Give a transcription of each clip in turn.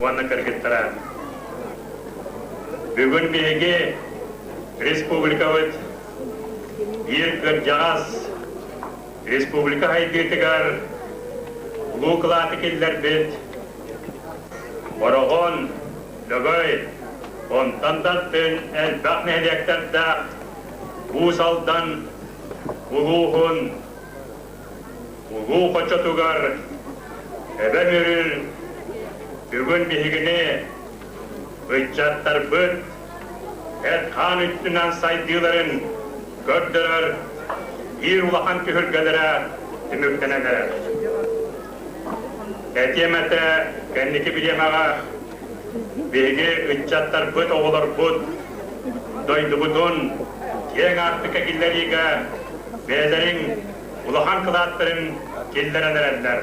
Уонна кыргыттара. Бүгүн биһиги республикабыт биир кырдьаҕас республика сайдыытыгар улуу кылааты киллэрбит Бороҕон, Лөгөй, онтон да атын элбэх нэһилиэктэрдээх Уус Алдан улууһун Улуу хочотугар Эбэ Мүрү бүгүн биһигини ыччаттарбыт эт-хаан өттүнэн сайдыыларын көрдөрөр биир улахан түһүлгэлэрэ түмүктэнэн эрэр. Этиэм этэ, кэнники бириэмэҕэ биһиги ыччаттарбыт, оҕолорбут дойдубутун киэҥ аартыкка киллэриигэ бэйэлэрин улахан кылааттарын киллэрэн эрэллэр.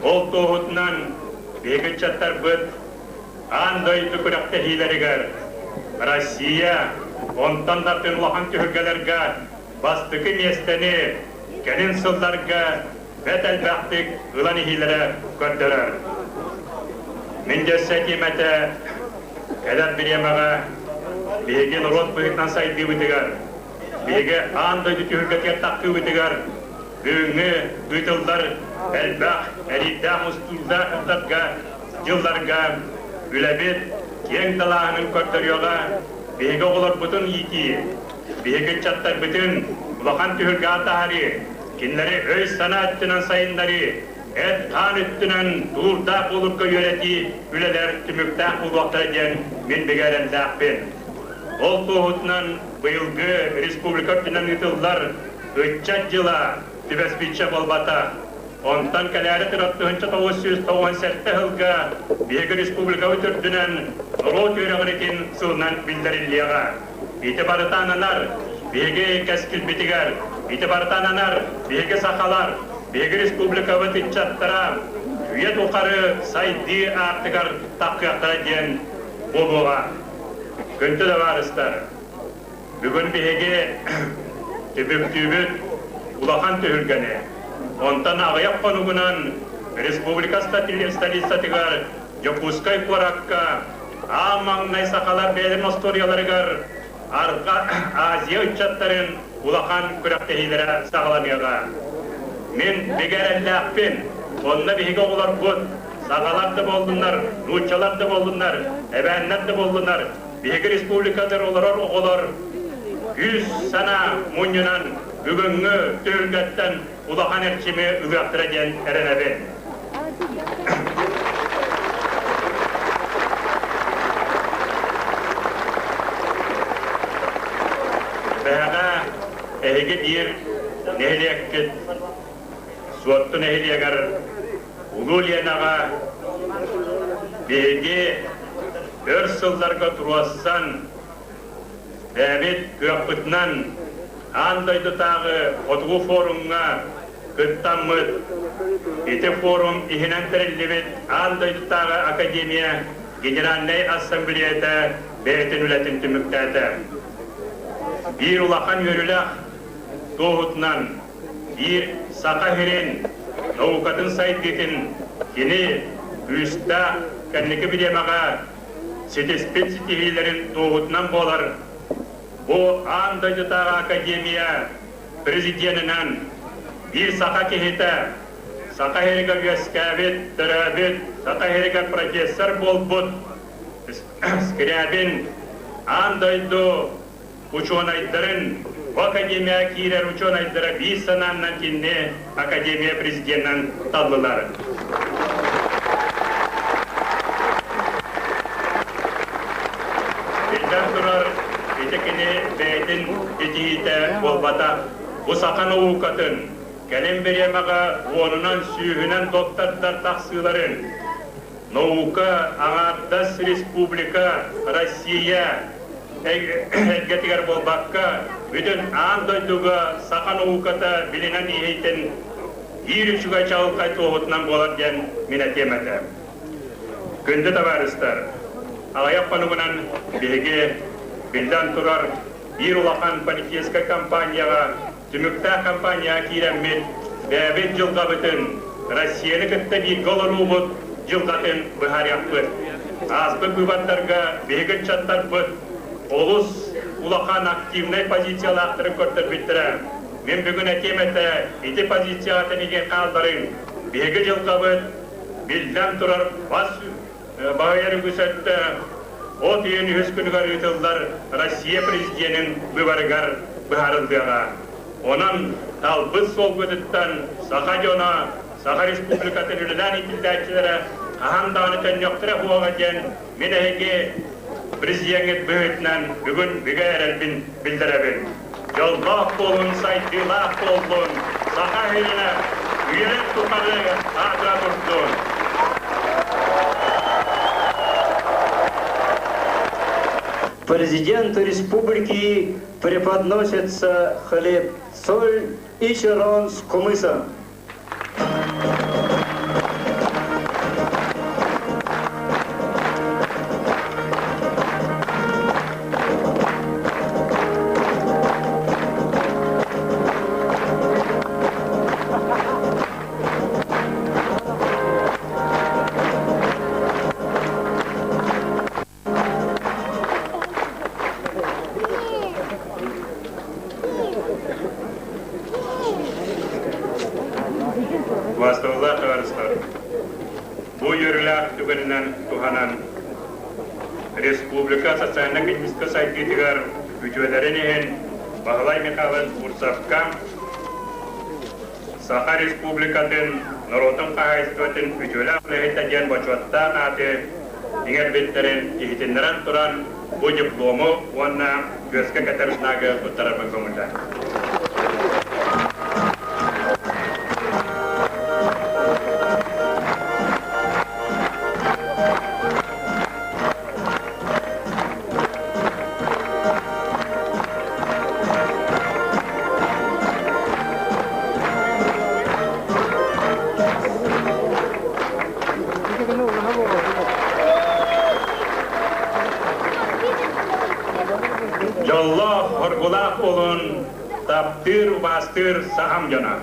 Ол туоһутунан биһиги ыччаттарбыт аан дойду күрэхтэһиилэригэр Россия, онтон да атын улахан түһүлгэлэргэ бастакы миэстэни кэлин сылларга бэрт элбэхтик ылан иһиилэрэ көрдөрөр. Мин дьэ этиэм этэ, кэлэр бириэмэҕэ биһиги норуот быһыытынан сайдыыбытыгар Биһиги аан дойду түһүлгэтигэр тахсыыбытыгар бүгүҥҥү ыытыллар элбэх эриирдээх-мускуурдаах дьылларга, дьылларга үлэбит киэҥ далааһынын көрдөрүөҕэ, биһиги оҕолорбутун иитии, биһиги ыччаттарбытын улахан түһүлгэҕэ таһаарыы, кинилэри өй-санаа өттүнэн сайыннарыы, эт-хаан өттүнэн тулуурдаах буолурга үөрэтии үлэлэр түмүктээх буолуохтара диэн мин бигэ эрэллээхпин. Ол туоһутунан быйылгы республика үрдүнэн ыытыллар Ыччат дьыла түбэспиччэ буолбата. Онтон кэлээри турар 1997 сылга биһиги республикабыт үрдүнэн норуот үөрэҕиритин сылынан биллэриллиэҕэ. Ити барыта ананар биһиги кэскилбитигэр, ити барыта ананар биһиги сахалар, биһиги республикабыт ыччаттара үйэ тухары сайдыы аартыгар таххыахтара диэн буолуоҕа. Күндү табаарыстар, бүгүн биһиги түбүктүүбүт улахан түһүлгэни. Онтон аҕыйах хонугунан республика столицатыгар Дьокуускай куоракка аан маҥнай сахалар бэйэлэрин остуоруйаларыгар Арҕаа Азия ыччаттарын улахан күрэхтэһиилэрэ саҕаланыаҕа. Мин бигэ эрэллээхпин, онно биһиги оҕолорбут сахалар да буоллуннар, нууччалар да буоллуннар, эбээннэр да буоллуннар, биһиги республикатыгар олорор оҕолор күүс санаа мунньунан бүгүҥҥү түһүлгэттэн улахан эрчими ылыахтара диэн эрэнэбин. Бэһэҕэ эһиги биир нэһилиэккит Суотту нэһилиэгэр Улуу Ленаҕа биһиги өр сылларга туруорсан бэйэбит кыахпытынан аан дойдутааҕы Хотугу форумҥа кыттаммыт, ити форум иһинэн тэриллибит аан дойдутааҕы академия Генеральнай Ассамблеята бэйэтин үлэтин түмүктээтэ. Биир улахан үөрүүлээх туоһутунан биир Саха сирин наукатын сайдыытын кини күүстээх кэнники бириэмэҕэ ситиспит ситиһиилэрин туоһутунан буолар. Бу аан дойдутааҕы академия президенинэн биир саха киһитэ Саха сиригэр үөскээбит, төрөөбүт, Саха сиригэр профессор буолбут Скрябин аан дойду учуонайдарын, бу академияҕа киирэр учуонайдара биир санааннан кинини академия президенинэн таллылар. Биллэн турар, ити кини бэйэтин ситиһиитэ буолбатах. Бу саха наукатын кэлин бириэмэҕэ уонунан, сүүһүнэн доктордар тахсыыларын, наука аҥаардас республика, Россия эйгэтигэр буолбакка, бүтүн аан дойдуга саха науката билинэн иһиитин биир үчүгэй чаҕылхай туоһутунан буолар диэн мин этиэм этэ. Күндү табаарыстар, аҕыйах хонугунан биһиги, биллэн турар, биир улахан политическай компанияҕа, түмүктээх компанияҕа киирэммит, бэйэбит дьылҕабытын, Россияны кытта бииргэ олоруубут. дьылҕатын быһаарыахпыт. Ааспыт быыбардарга биһиги ыччаттарбыт олус улахан активнай позициялаахтарын көрдөрбүттэрэ. Мин бүгүн этиэм этэ, ити позицияҕа тэнигин хаалларыҥ. Биһиги дьылҕабыт биллэн турар бас баһыйар үгүс өттө от ыйын үһүс күнүгэр ыытыллар Россия президенин быыбарыгар быһаарыллыаҕа. Онон талбыт суолгутуттан саха дьоно Саха Республикатын үлэлээн иитиллээччилэрэ хаһан даҕаны төннүөхтэрэ буола диэн мин эһиги президеҥҥит быһыытынан бүгүн бигэ эрэлбин биллэрэбин. Дьоллоох буолун, сайдыылаах буоллун, Саха сиринэ үйэлэр тухары аатыра турдун! Президенту республики преподносится хлеб, соль и чарон с кумысом. Убаастабыллаах табаарыстар, бу үөрүүлээх түгэнинэн туһанан республика социально-экономическай сайдыытыгар үтүөлэрин иһин Баһылай Михайлович Бурцевка Саха Республикатын норуотун хаһаайыстыбатын үтүөлээх үлэһитэ диэн бочуоттаах ааты иҥэрбиттэрин иһитиннэрэн туран бу диплому уонна күөскэ кэтэр знагы туттарарбын көҥүллээн. Дьоллоох, оргулаах буолун, таптыыр, убаастыыр сахам дьоно.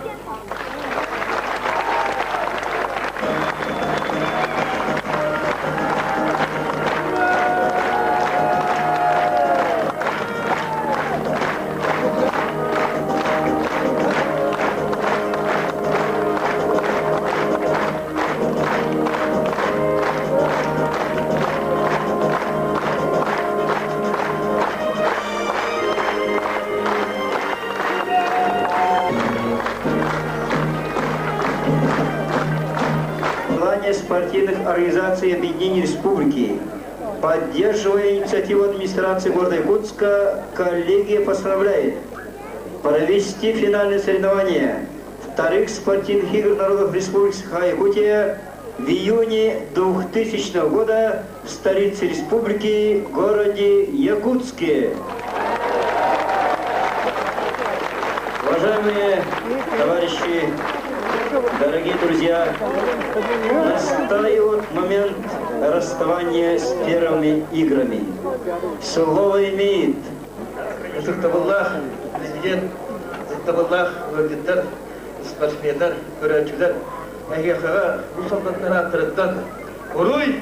Желание спортивных организаций и объединений республики. Поддерживая инициативу администрации города Якутска, коллегия постановляет провести финальные соревнования вторых спортивных игр народов Республики Саха-Якутия в июне 2000 года в столице республики, городе Якутске. Уважаемые товарищи, дорогие друзья, настает момент расставания с первыми играми. Слово имеет Ытыктабыллаах президент, ытыктабыллаах ыалдьыттар, спортсменнар, көрөөччүлэр, эһиэхэҕэ бу солдаттар ааттарыттан Уруй!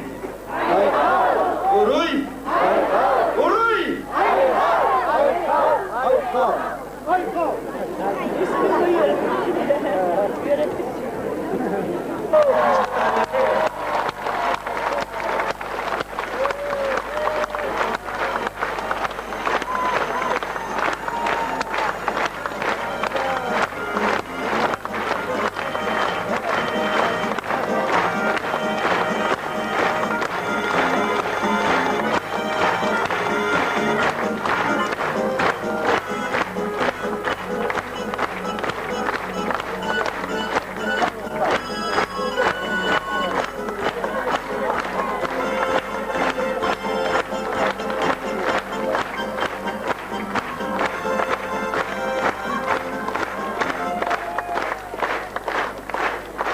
Уруй! Уруй!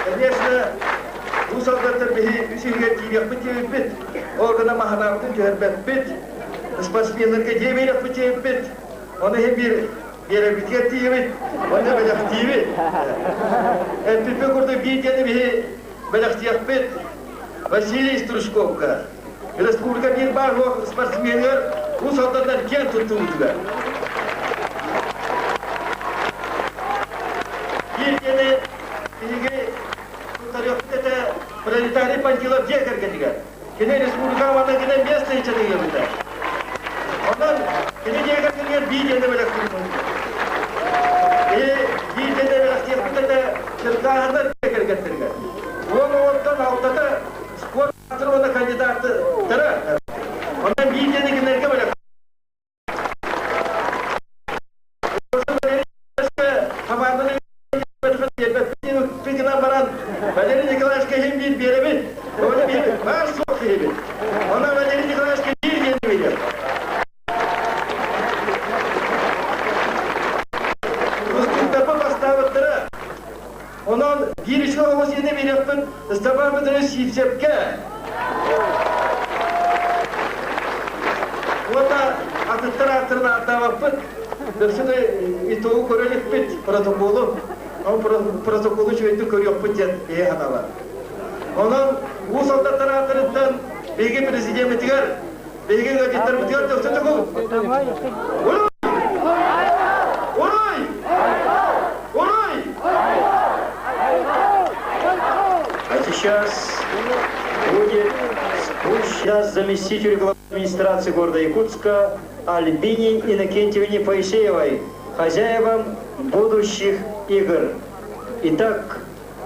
Конечно, бу солдаттар биһи үс иһигэр киириэхпит диэбиппит, ол гына маһанаабытын түһэрбэппит, спортсменнарга дьиэ биэриэхпит диэбиппит, ону иһин биир биэрэрбитигэр тиийэбит, уонна бэлэхтиибит. Эппиппит курдук биир диэни биһи бэлэхтиэхпит. Василий Стручковка, республика биир баар спортсменыгар Уус Алданнар киэн туттуубутугар. Биир диэни биһиги туттарыахпыт этэ пролетарий Пантилов дьиэ кэргэнигэр. Кини республикаҕа уонна кини место ичэтигэр Онон кини дьиэ кэргэнигэр биир диэни бэлэхтиир Кини биир диэни бэлэхтиэхпит этэ Черкааһыннар дьиэ кэргэттэригэр. Уон оҕоттон алтата спорт маастара уонна кандидаттара. Онон биир диэни кинилэргэ бэлэх Хамаанданы гынан баран Валерий Николаевичка иһин биир биэрэбин. Оны биир баар суох киһибин. Онон Валерий Николаевичка биир диэн билэр. Устуктарба бастаабыттара. Онон биир үчүгэй оҕус иһинэ биэриэхпин Степан Петрович Сивцевкэ уонна атыттар ааттарын ааттаабаппыт. Дөксүн итогу көрө иликпит протоколу. Ол протоколу үчүгэйдик көрүөхпүт диэн биһи санаалар. Онон Уус Алдаттар ааттарыттан биһиги президеммитигэр, биһиги ыалдьыттарбытыгар дөксө төгүл Уруй! Уруй! Уруй! А сейчас будет спущен заместитель главы администрации города Якутска Альбине Иннокентьевне Поисеевой, хозяевам будущих игр. Итак,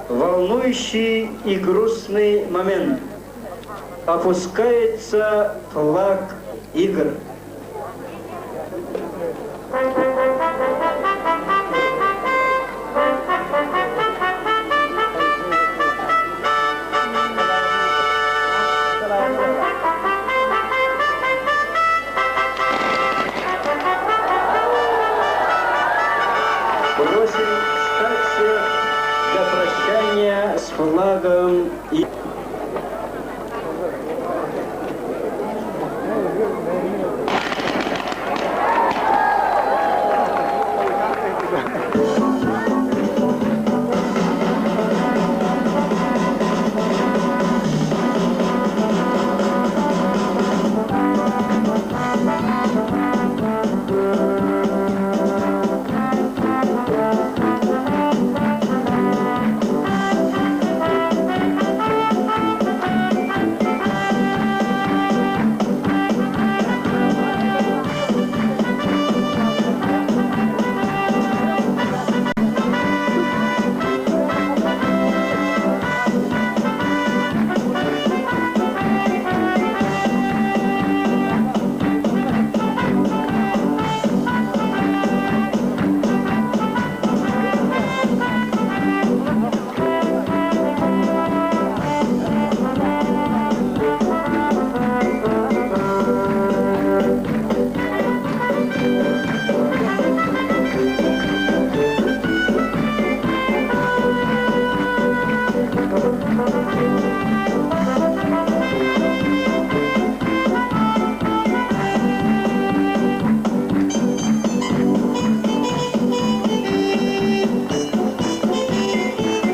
волнующий и грустный момент. Опускается флаг игр. Просим встать всех для прощания с флагом и...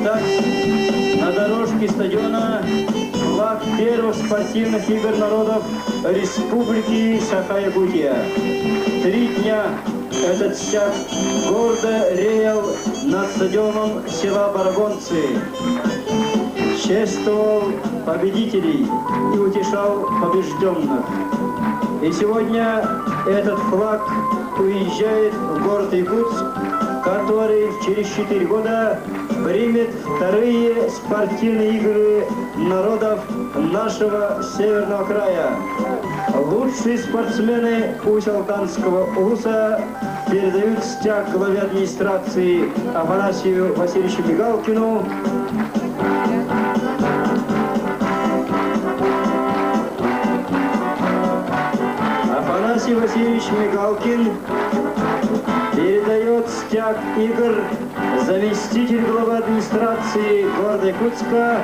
Итак, на дорожке стадиона флаг первых спортивных игр народов Республики Саха-Якутия. 3 дня этот стяг гордо реял над стадионом села Барагонцы, чествовал победителей и утешал побежденных. И сегодня этот флаг уезжает в город Якутск, который через 4 года примет вторые спортивные игры народов нашего Северного края. Лучшие спортсмены Усть-Алданского улуса передают стяг главе администрации Афанасию Васильевичу Мигалкину. Афанасий Васильевич Мигалкин передает стяг игр заместитель главы администрации города Якутска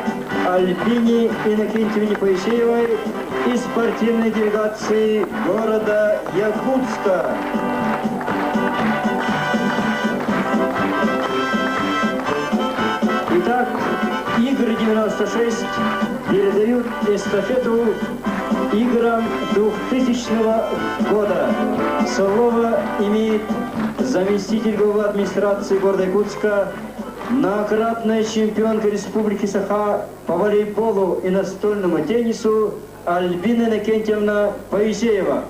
Альбине Иннокентьевне Поисеевой и спортивной делегации города Якутска. Итак, игры 96 перед Передают эстафету играм 2000 года. Слово имеет заместитель главы администрации города Якутска, многократная чемпионка Республики Саха по волейболу и настольному теннису Альбина Иннокентьевна Поисеева.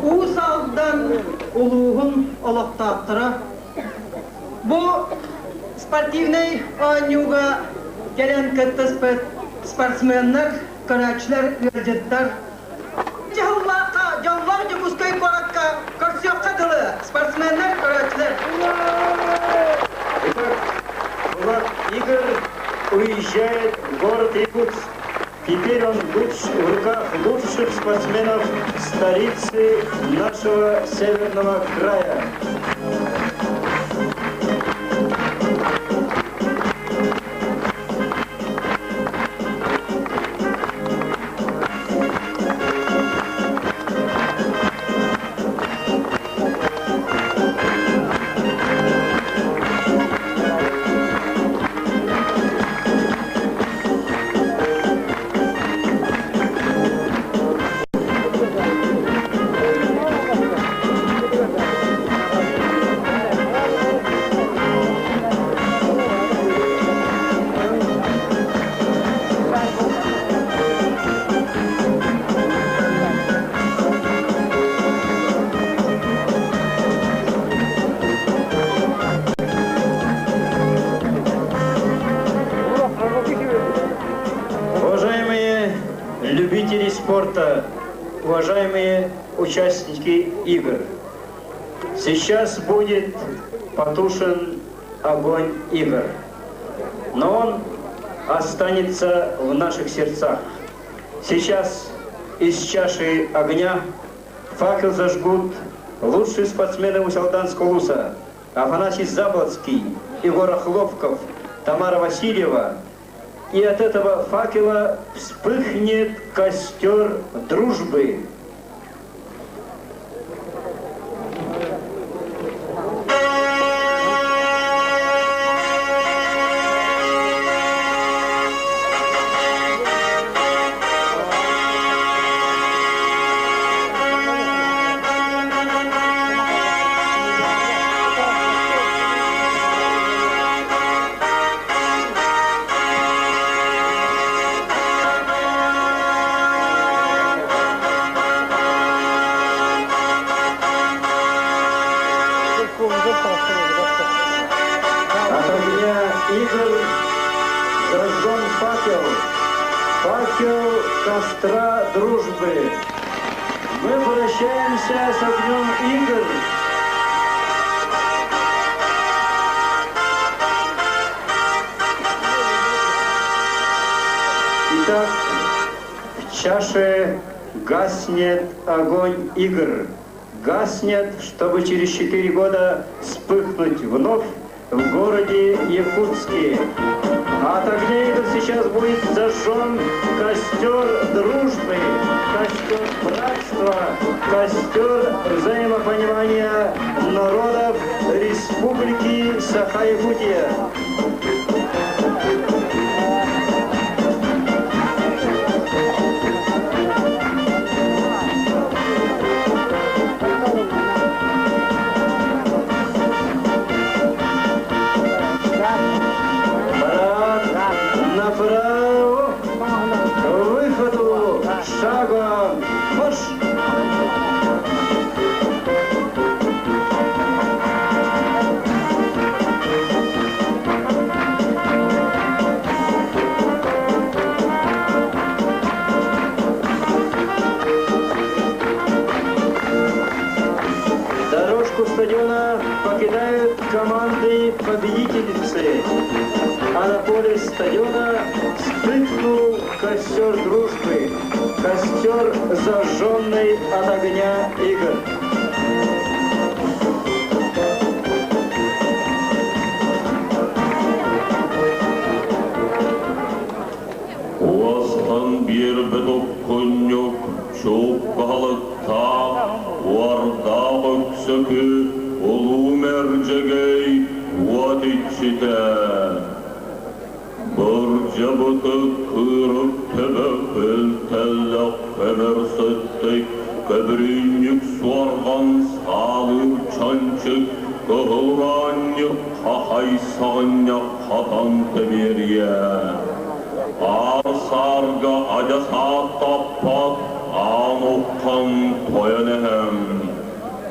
Уус Алдан улууһун олохтоохторо бу спортивнай оонньууга кэлэн кыттыспыт спортсменнар, көрөөччүлэр, ыалдьыттар дьаһаллаахха дьоллоох Дьокуускай куоракка көрсүөххэ дылы спортсменнар, көрөөччүлэр. Итак, Влад Игорь уезжает в город Якутск. Теперь он в руках лучших спортсменов столицы нашего северного края. Уважаемые любители спорта, уважаемые участники игр, сейчас будет потушен огонь игр, но он останется в наших сердцах. Сейчас из чаши огня факел зажгут лучшие спортсмены Усть-Алданского улуса Афанасий Заблоцкий, Егор Охлопков, Тамара Васильева. И от этого факела вспыхнет костер дружбы. От огня игр зажжен факел, факел костра дружбы. Мы прощаемся с огнем игр. Итак, в чаше гаснет огонь игр. Гаснет, чтобы через 4 года вспыхнуть вновь в городе Якутске. А от огня игр сейчас будет зажжен костер дружбы, костер братства, костер взаимопонимания народов Республики Саха-Якутия. Парад направо, к выходу, шагом, марш! Дорожку стадиона покидают команды победительницы. А на поле стадиона вспыхнул костер дружбы, костер, зажженный от огня игр. Уостан биэрбэт окконньук, чууккаһалыктаах, уордаах өксөкү, улуу мэрдьэгэй, уот иччитэ. Кырдьыбыты кыырык төбө көлтөллөх көмөр сыттык, көбүрүнньүк суорҕан саалыыр чанчык, кыһыл ураанньык хахай саҕынньах хатан тэбиэрийэ. Аар-саарга адьас ааттаппат аан уххан тойон эһэм.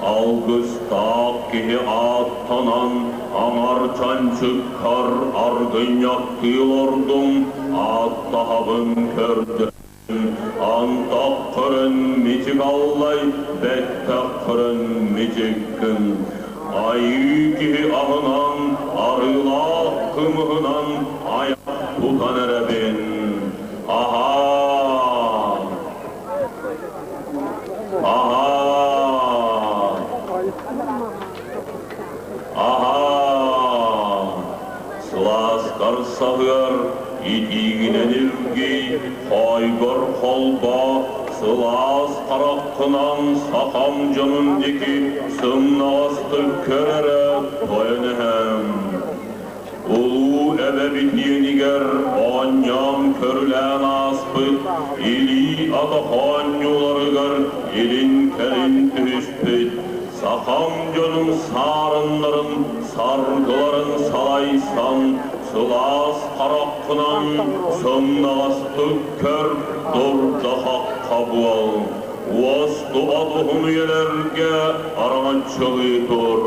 Алгыстаах киһи ааттанан аҥар чанчыккар аргынньахтыы олордум, ааттаһабын көрдөн, антах көрөн мичик аллай, бэттэх көрөн мичиккин. Айыы киһи аһынан, арыылаах кымыһынан айах тутан эрэбин. Аһаа! Аһаа! Аһаа! Сылааскар саһыар, итиигинэн илгий, хоойгор холбоо, сылаас хараххынан сахам дьонун диэки сымнаҕастык көр эрэ, тойон эһэм. Улуу эбэбит иэнигэр оонньоон-көрүлээн ааспыт илии-атах оонньууларыгар илин-кэлин түһүспүт сахам дьонун саарыннарын, саргыларын салайсан, сылаас хараххынан сымнаҕастык көр, дурда-хахха буол. Уостубат уһун үйэлэргэ араҥаччылыы тур.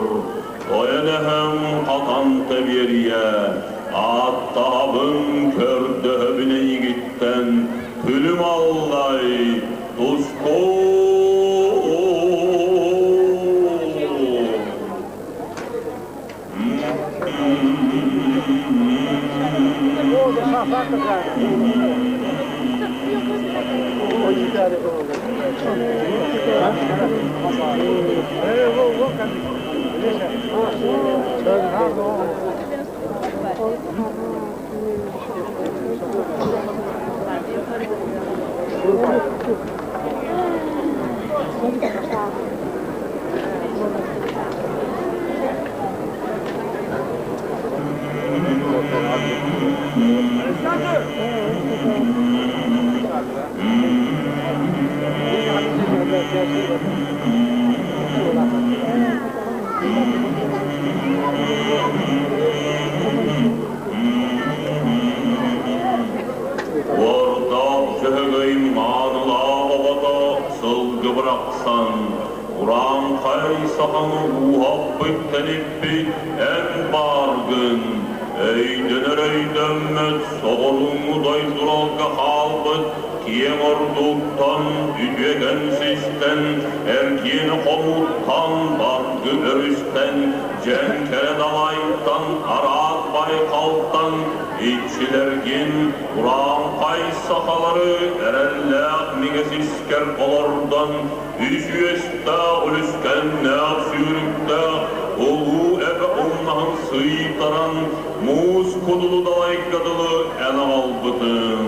Тойон эһэм хатан тэбиэрийэ, ааттаһабын, көрдөһөбүн эйигиттэн, күлүм аллай, тускул! Уордаах Дьөһөгөй маанылаах оҕото сылгы бырахсан, урааҥхай саханы ууһаппыт тэниппит эн бааргын, өйдөнөр өйдөммөт соҕурууҥҥу дойдуларга хаалбыт киэҥ ордууттан, үтүөкэн систэн, эргиэни хомууттан, баргы өрүстэн, дьэҥкэрэ далайтан, араат байҕалтан, иччилэргин, урааҥхай сахалары эрэллээх миҥэсискэр олордон, үс үөстээх үлүскэннээх сүүрүктээх улуу эбэ умнаһын сыйтаран, муус кудулу далайга дылы эн аҕалбытыҥ.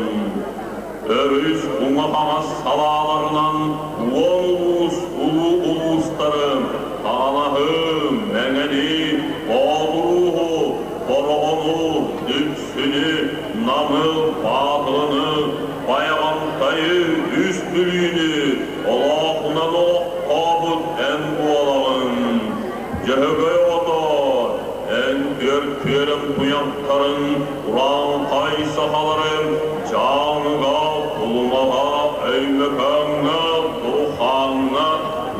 Өрүс уҥа-хаҥас салааларынан уон улуус улуу улуустарын Хаҥалаһы, Мэҥэни, Боотурууһу, Хороҕону, Дүпсүнү, Намы, Баатылыны, Байаҕантайы, Үс Бүлүүнү олоохунан олохтообут эн буолаҕын. Дьөһөгөй оҕото, эн түөрт түөрэм туйахтарын урааҥхай сахалары Дьааҥыга, Тулумаҕа, Өймөкөөҥҥө, Турхааҥҥа,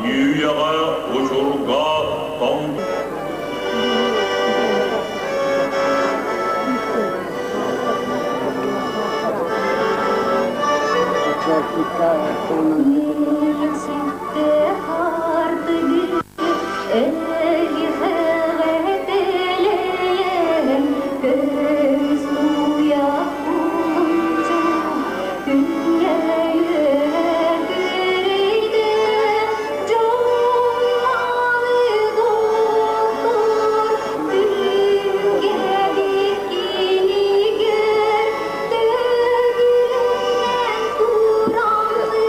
Ньүүйэҕэ, Учурга, Тоҥ Күннээбит кинигэр төбүлүнэн тураммыт.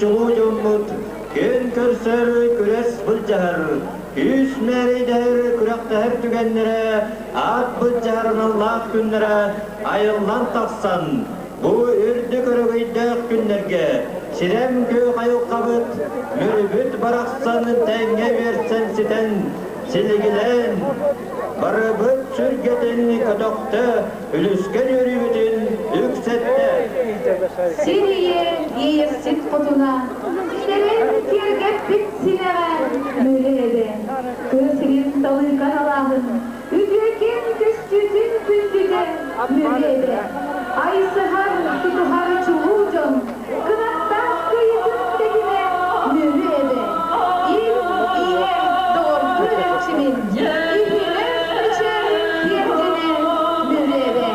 чулуу дьоммут күн көрсөр, күрэс былдьаһар, күүс мээрэйдэһэр, күрэхтэһэр түгэннэрэ, аат былдьаһар аналлаах күннэрэ айыллан тахсан, бу үрдүк өрөгөйдөөх күннэргэ сирэм күөх айылҕабыт, Мүрүбүт барахсан тэҥҥэ үөрсэн ситэн, силигилээн, барыбыт сүргэтин көтөхтө, үлүскэн үөрүүбүтүн үксэттэ. Сир ийэ иэйэхсит хотуна, сирин киэргэппит симэҕэ Мүрү эбэ, тыа сирин талыыкан алааһын, үтүөкэн көстүүтүн күндүтэ Мүрү эбэ, айсыһар, тутуһар чулуу дьон, кынаттаах кыйытын тэтимэ Мүрү эбэ, ил ийэ доҕордуу эрчимин, иһирэх мичээр тиэргэнэ Мүрү эбэ.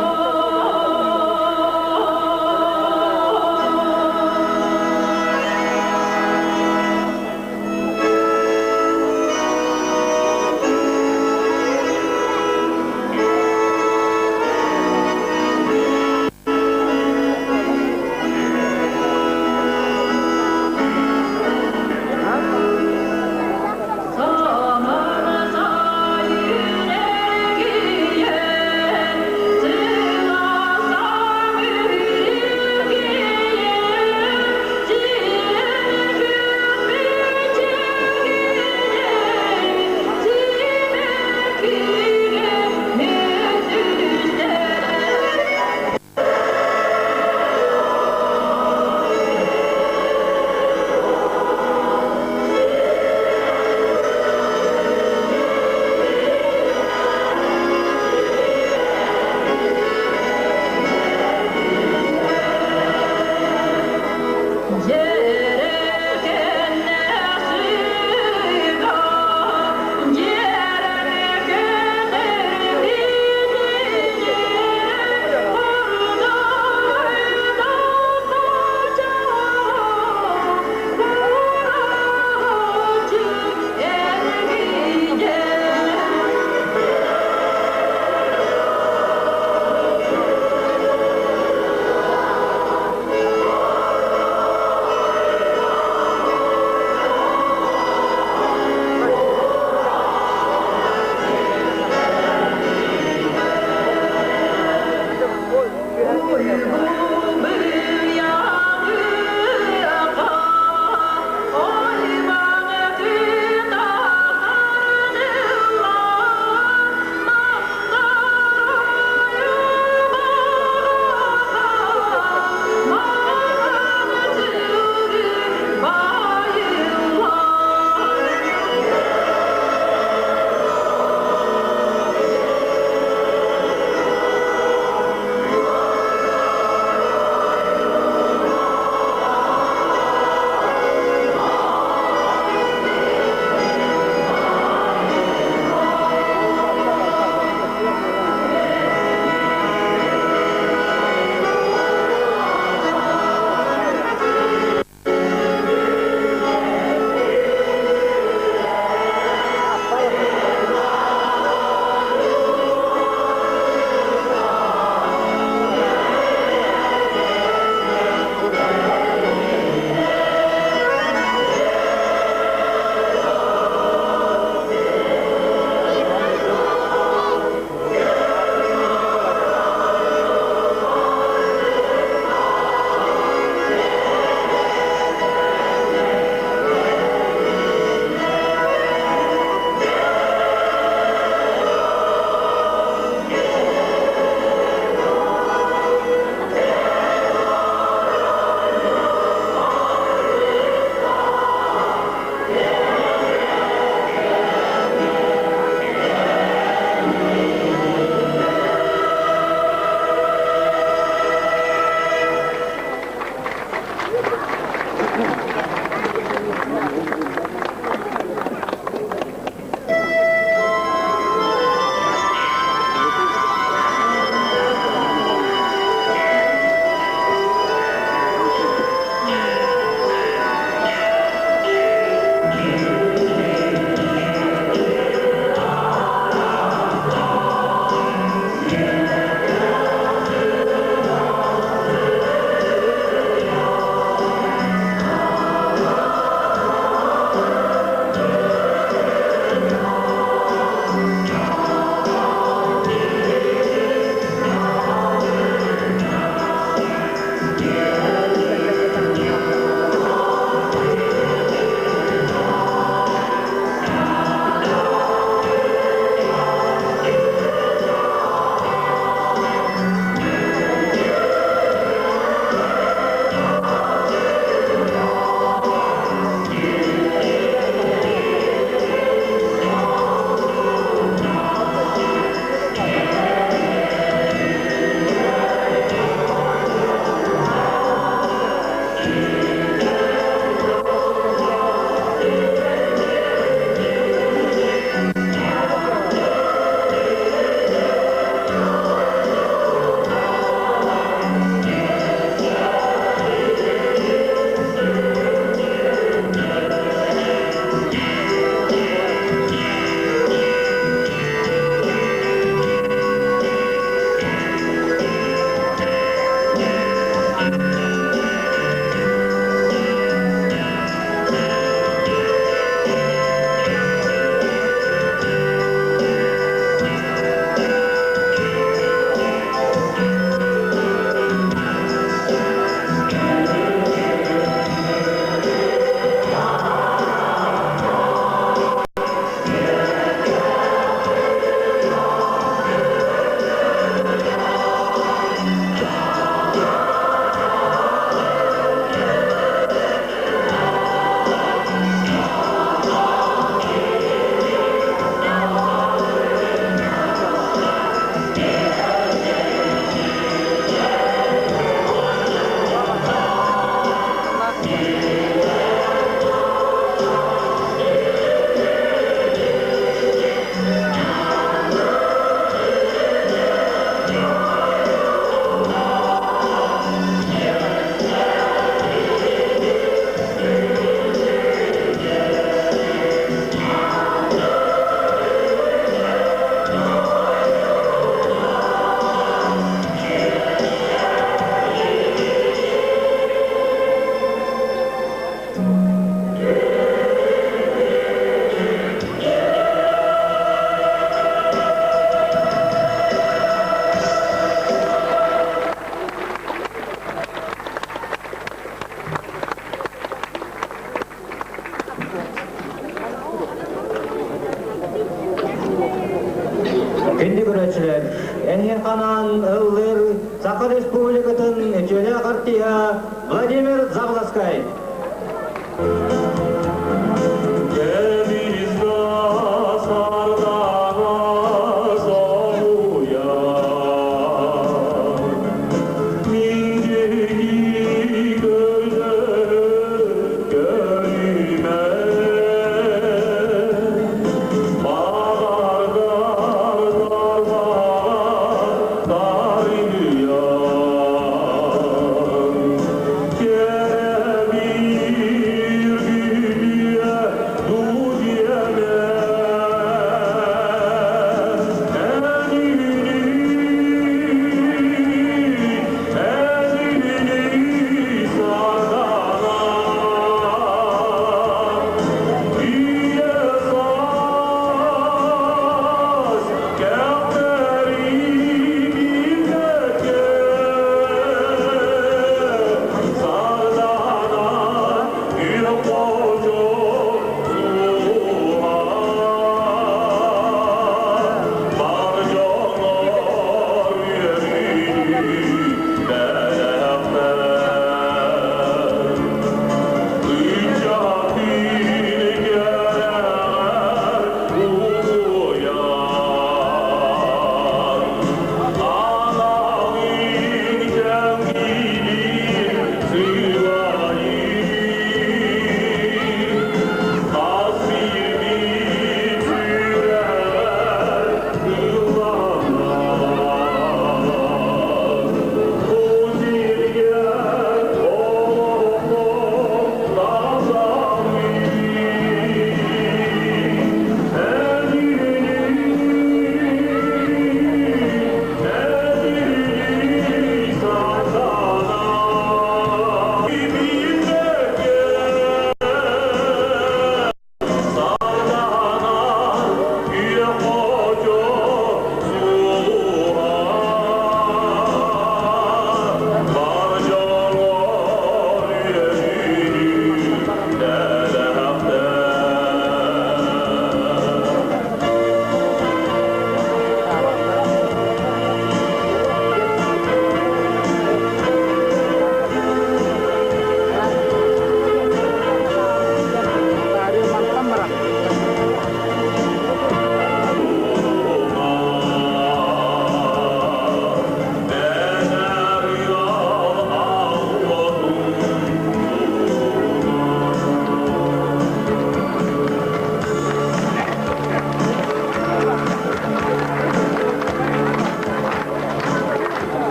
артиһа Владимир Заболоцкай.